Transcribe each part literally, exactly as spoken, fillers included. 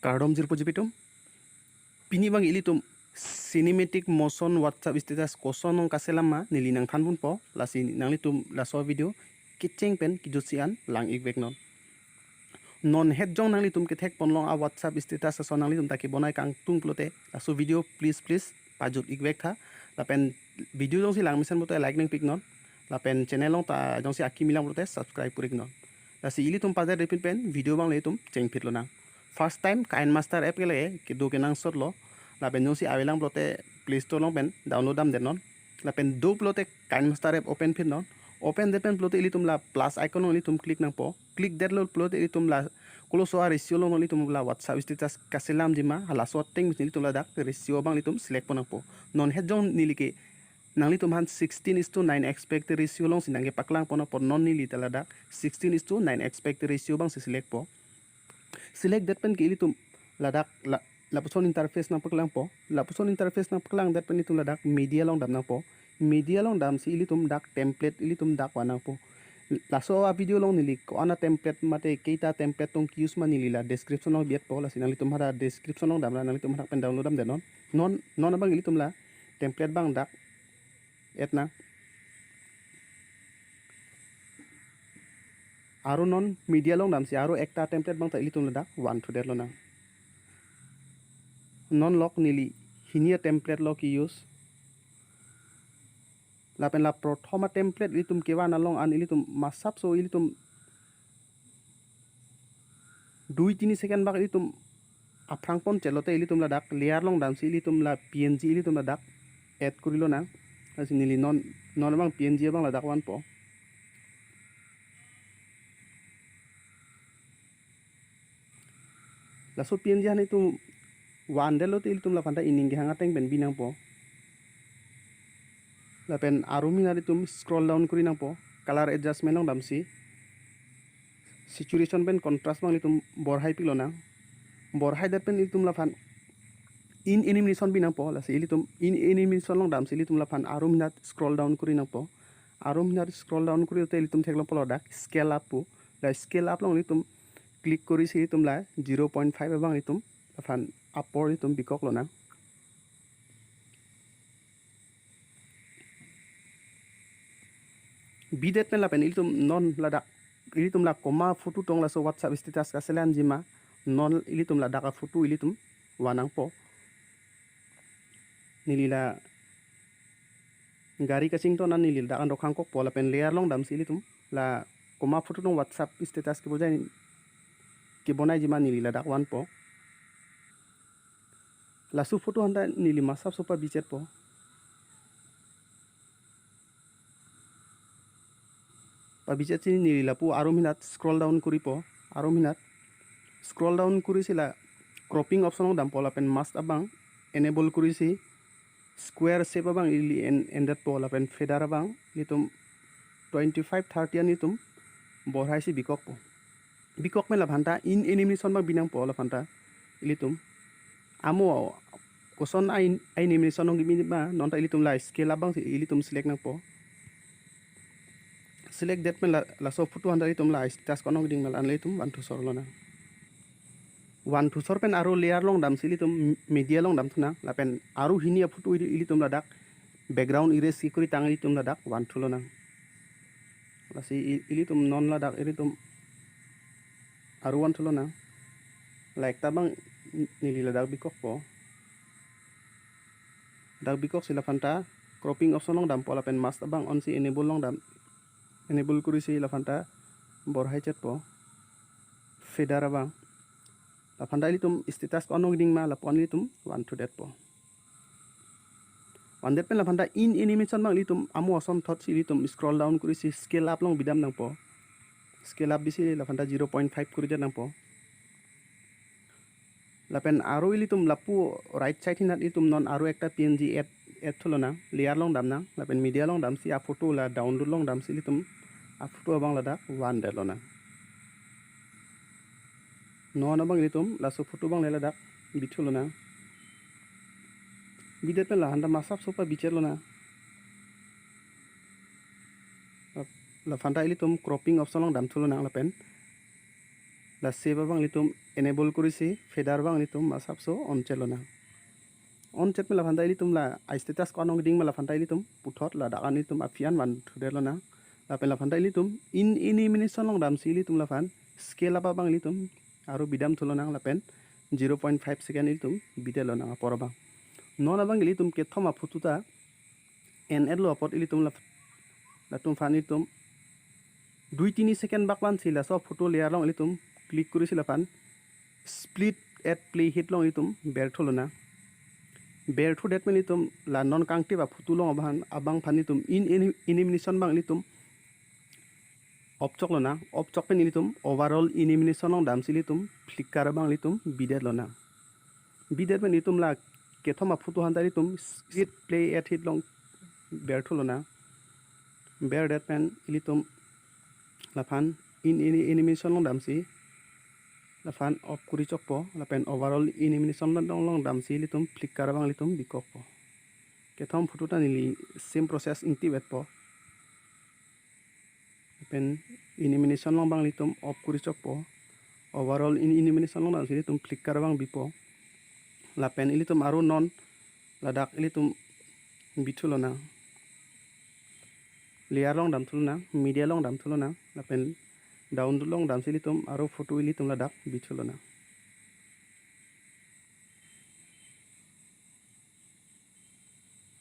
Kardom jirpo jipitum. Pini abang ilitum cinematic motion WhatsApp status koson nong kaselam ma neli nangthan ponpo, lasi nanglitum laso video kecheng pen kejutsi an lang-ik vek non. Non het jong nanglitum kethek ponlong a WhatsApp status ason nanglitum ta kebonai kangtung pulote laso video please please pajut-ik vek tha. Lapen video jongsi langmesen pulote like nangpik non. Lapen channel along ta jongsi akimi lang pulote subscribe kuri-ik non. Lasi ilitum pajat-ri pin pen video abang le itum chengphit lonang. First time KineMaster app kele kedo kenangsot lo. Lapen jongsi avelang pulote Play Store along pen download damdet non. Lapen do pulote KineMaster app open phit non. Open det pen pulote ilitum la plus icon along ilitum click nangpo. Click detlo pulote ilitum la koloso a ratio along ilitum la WhatsApp status kaselamji ma, halaso ateng ilitum ladak ratio abang ilitum select pon nangpo. Non het jong neli ke nanglitum aphan sixteen is to nine aspect ratio alongsi nangkepaklang pon apot non neli ta ladak sixteen is to nine aspect ratio abangsi select po. Select det pen ke ilitum ladak la, lapuson interface nangpaklangpo. Lapuson interface nangpaklang det pen ilitum ladak media along dam nangpo. Media along damsi ilitum dak template ilitum dak van nangpo. Laso a video along neli ko-an a template mate keita template tong use ma neli la description along bi-etpo, lasi nanglitum hadak description along damra nanglitum hadak pen download damdet non. Non non abang ilitum la template abang dak et nang. Aro non media along damsi aro ekta template abang ta ilitum ladak van thudet lonang. Non lok neli hini a template lo ke-use. Lapen la prothom a template ilitum kevan along an ilitum masapso ilitum dui tini second bak ilitum aphrang pon chetlote ilitum ladak layer along damsi ilitum la P N G ilitum ladak add kuri lonang. Lasi neli non non abang P N G abang ladak vanpo. Laso P N G aphan itum van detlote ilitum laphanta ining kehang ateng pen bi nangpo. Lapen arum hinat itum scroll down kuri nangpo. Color adjustment along damsi saturation pen contrast abang ilitum borhai pi lonang. Borhai det pen ilitum laphan in animation bi nangpo, lasi ilitum in animation along damsi ilitum laphan arum hinat scroll down kuri nangpo. Arum hinat scroll down kuri te ilitum theklongpo ladak scale up pu. La scale up along ilitum click kurisi ilitum la zero point five abang ilitum laphan apor ilitum bikok lonang. Bidet pen lapen ilitum non ladak ilitum la komat a photo tong laso WhatsApp status kaselamji ma, non ilitum ladak a photo ilitum van nangpo. Neli la gari kachington an neli ladak an rokhang kokpo lapen layer along damsi ilitum la komat a photo tong WhatsApp status kebonai, kebonaiji ma neli ladak vanpo. Laso photo aphanta neli masapso pabichetpo. Pabichetsi neli lapu arum hinat scroll down kuripo, arum hinat scroll down kurisi la cropping option along dampo lapen mask abang enable kurisi square shape abang ili en, endetpo lapen feather abang ilitum twenty five thirty an ilitum borhaisi bikokpo. Bikok pen laphanta in animation abang bi nangpo laphanta ilitum amo koson a in, a animation along kimi ma non ta ilitum la scale up abangsi ilitum select nangpo. Select det pen la, laso photo aphanta ilitum la status ko-an nong keding ma la-an ilitum van thusor lonang. Van thusor pen aro layer along damsi ilitum media along dam thunang lapen aro hini a photo ili, ilitum ladak background erase kuri tang ilitum ladak van thu lonang. Lasi i, ilitum non ladak ilitum aro van thu lonang. La ekta abang neli ladak bikokpo. Dak bikoksi laphanta cropping option along dampo lapen mask abang onsi enable along dam. Enable kurisi laphanta borhai chetpo. Feather abang. Laphanta ilitum status ko-an nong keding ma lapu-an ilitum van thudetpo. Vandet pen laphanta in animation abang ilitum amo ason thotsi ilitum scroll down kurisi scale up along bidam nangpo. Scale up bisi laphanta zero point five kuridet nangpo. Lapen aro ilitum lapu right side hinat ilitum non aro ekta P N G add, add thu lonang, layer along damnang lapen media along damsi a photo la download along damsi ilitum a photo abang ladak vandet lonang. Non abang ilitum laso photo abang le ladak bi thu lonang. Bidet pen laphanta masapso pabichet lonang. Laphanta ilitum cropping option along dam thu lonang lapen La save abang ilitum enable korisi, feather abang ilitum masapso on chet lonang. On chet pen laphanta ilitum la status ko-an ongding ma laphanta ilitum puthot ladak an ilitum aphi an vanthudet lonang. Lapen laphanta ilitum in animation along damsi ilitum laphan scale up abang ilitum aru bidam thu lonang lapen zero point five second ilitum bidet lonang apor abang. Non abang ilitum kethom aphoto ta en-et lo apot ilitum la, latum aphan ilitum dui tini second bak vansi laso photo layer along ilitum click korisi laphan split at playhead along ilitum berthu lonang. Berthudet pen ilitum la non kangtip aphoto along abang, abang aphan ilitum in, in animation abang ilitum off chok lonang. Off chok pen ilitum overall animation along damsi ilitum flicker abang ilitum bidet lonang. Bidet pen ilitum la kethom aphoto aphanta ilitum split playhead along berthu lonang. Berdet pen ilitum laphan in, in animation along damsi laphan off kori chokpo lapen overall animation along, along damsi ilitum flicker abang ilitum bikokpo. Kethom photo ta neli same process ingtivetpo. Lapen in animation along abang ilitum off kori chokpo. Overall in, in animation along damsi ilitum flicker abang bipo. Lapen ilitum aru non ladak ilitum bithu lonang. Layer along damthu lonang, media along damthu lonang, lapen download along damsi ilitum aru photo ilitum ladak bithu lonang.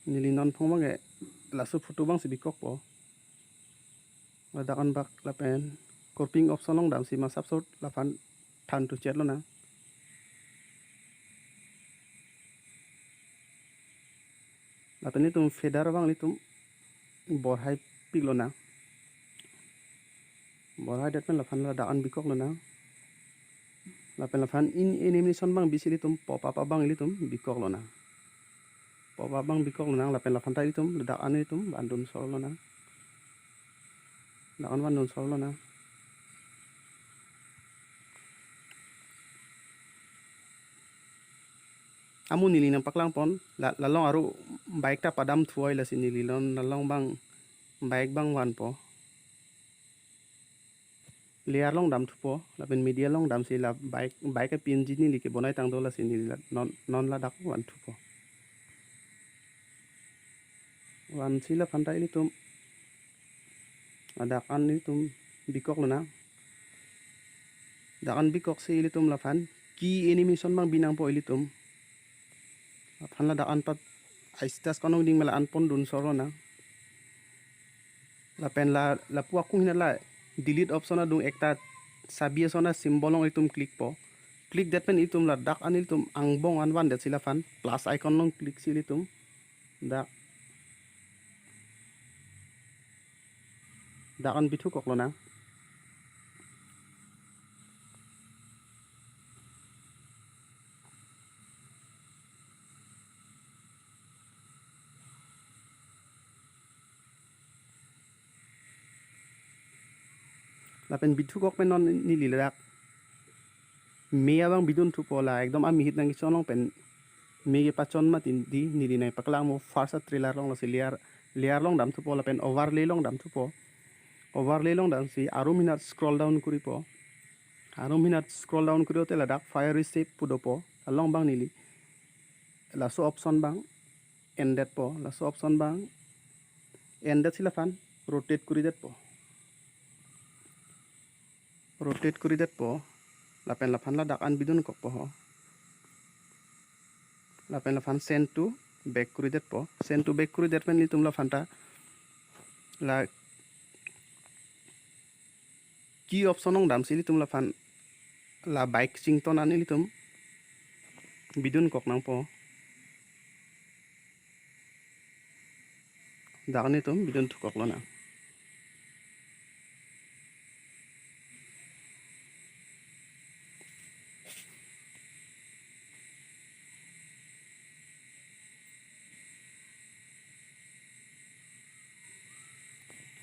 Neli non phong abang ke laso photo abangsi bikokpo. Ladak an bak lapen cropping option along damsi masapso laphan than thu chet lonang. Lapen ilitum feather abang ilitum borhai pik lonang. Borhaidet pen laphan ladak an bikok lonang. Lapen laphan in animation abang bisi ilitum pop up abang ilitum bikok lonang. Pop up abang bikok lonang lapen laphanta ilitum ladak an ilitum vandun sor lonang. Ladak an vandun sor lonang. Amu neli nangpaklang pon, la, la along aru bike ta padam thu oi lasi neli non la along abang bike abang vanpo. Layer along damthupo, lapen media along damsi la bike, bike a-P N G neli kebonai tangdo lasi neli la non, non ladak vanthupo. Vansi laphanta ilitum ladak an ilitum bikok lonang. Ladak an bikoksi ilitum laphan key animation abang binangpo ilitum. Laphan ladak an pat status ko-an ongding ma la an pon dun sor lonang. Lapen la, lapu akung hinat la delete option adung ekta sabi ason a-symbol along ilitum click po. Click det pen ilitum ladak an ilitum angbong an vandetsi laphan plus icon along click si ilitum dak, dak an bithukok lonang. Lapen bithukok pen non neli ladak me abang bidun thupo, la ekdom amihit nangkechon along pen me kepachon mati neli nangpaklangpo. First a-trailer along lasi layer, layer along damthupo lapen overlay along damthupo. Overlay along damsi arum hinat scroll down koripo. Arum hinat scroll down kori-ote ladak fire receive pu dopo. Along abang neli laso option abang endetpo, laso option abang endetsi laphan rotate koridetpo. Rotate koridetpo, lapen laphan ladak an bidunkokpo ho. Lapen laphan send to back koridetpo. Send to back koridet pen ilitum laphanta la key option along damsi ilitum laphan la bike chington an ilitum bidunkok nangpo. Dak an ilitum bidunthukok lonang.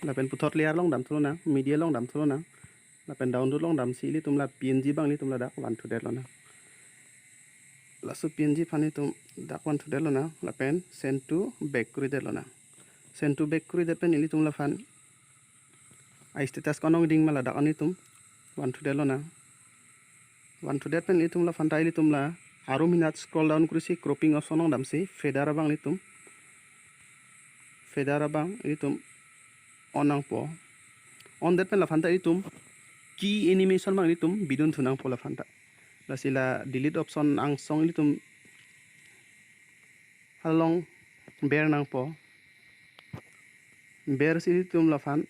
Lapen puthot layer along damthu lonang, media along damthu lonang. Lapen download along damsi ilitum la P N G abang ilitum ladak vanthudet lonang. Laso P N G aphan ilitum dak vanthudet lonang. Lapen send to back koridet lonang. Send to back koridet pen ilitum laphan a-status ko-an ongding ma ladak an ilitum vanthudet lonang. Van thudet pen ilitum laphanta ilitum la arum hinat scroll down kurisi cropping option along damsi feather abang ilitum, feather abang ilitum on nangpo. On det pen laphanta ilitum key animation abang ilitum bidun thu nangpo laphanta. Lasi la delete option angsong ilitum halong ber nangpo. Bersi ilitum laphan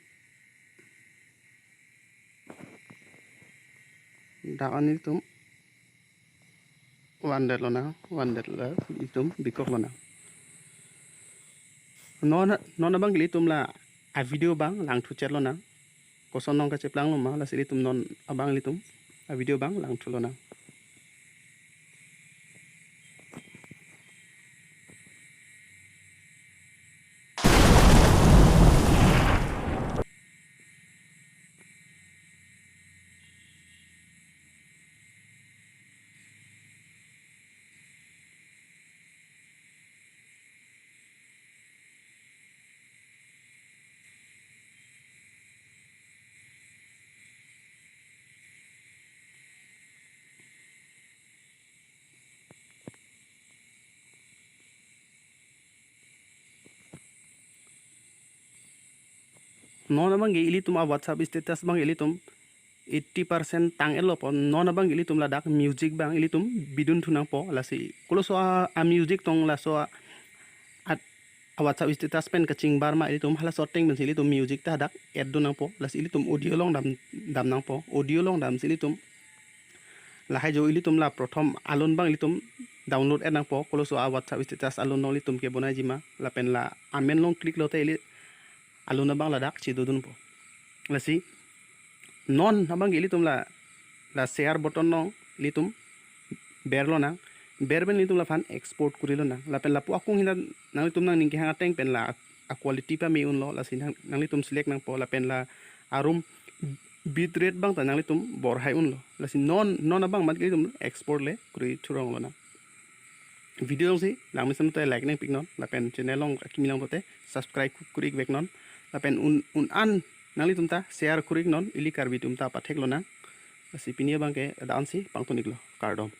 dak an ilitum van det lonang, van det la ilitum bikok lonang. Non, non abang ilitum la a video abang langthu chet lonang. Koson nong kacheplang loma, lasi ilitum non abang ilitum a video abang langthu lonang. Non abang ke ilitum a WhatsApp status abang ilitum eighty percent tang-etlo po. Non abang ilitum ladak music abang ilitum bidun thu nangpo. Lasi koloso a, a music tong laso a, a, a WhatsApp status pen kachingbar ma ilitum halaso ateng pensi ilitum music ta dak add dun nangpo. Lasi ilitum audio along dam, dam nangpo. Audio along damsi ilitum lahai jo ilitum la prothom alun abang ilitum download-et nangpo. Koloso a WhatsApp status alun along ilitum kebonaiji ma lapen la amen along click lote ili alun abang ladak chidodunpo. Lasi non abang ke ilitum la, la share button along ilitum ber lonang. Ber pen ilitum laphan export kuri lonang. Lapen lapu akung hinat nanglitum nangning kehang ateng pen la a quality pame unlo, lasi nang, nanglitum select nangpo lapen la arum bitrate abang ta nanglitum borhai unlo. Lasi non, non abang mat ke ilitum export le kuri thurong lonang. Video alongsi langmesen te like nangpik non, lapen channel along akimi lang pote subscribe ku-, kuri vek non, lapen un, un an nanglitum ta share kuri non, ili Karbi atum ta pathek lonang. Lasi pini abang ke dak ansi pangtun-iklo, kardom.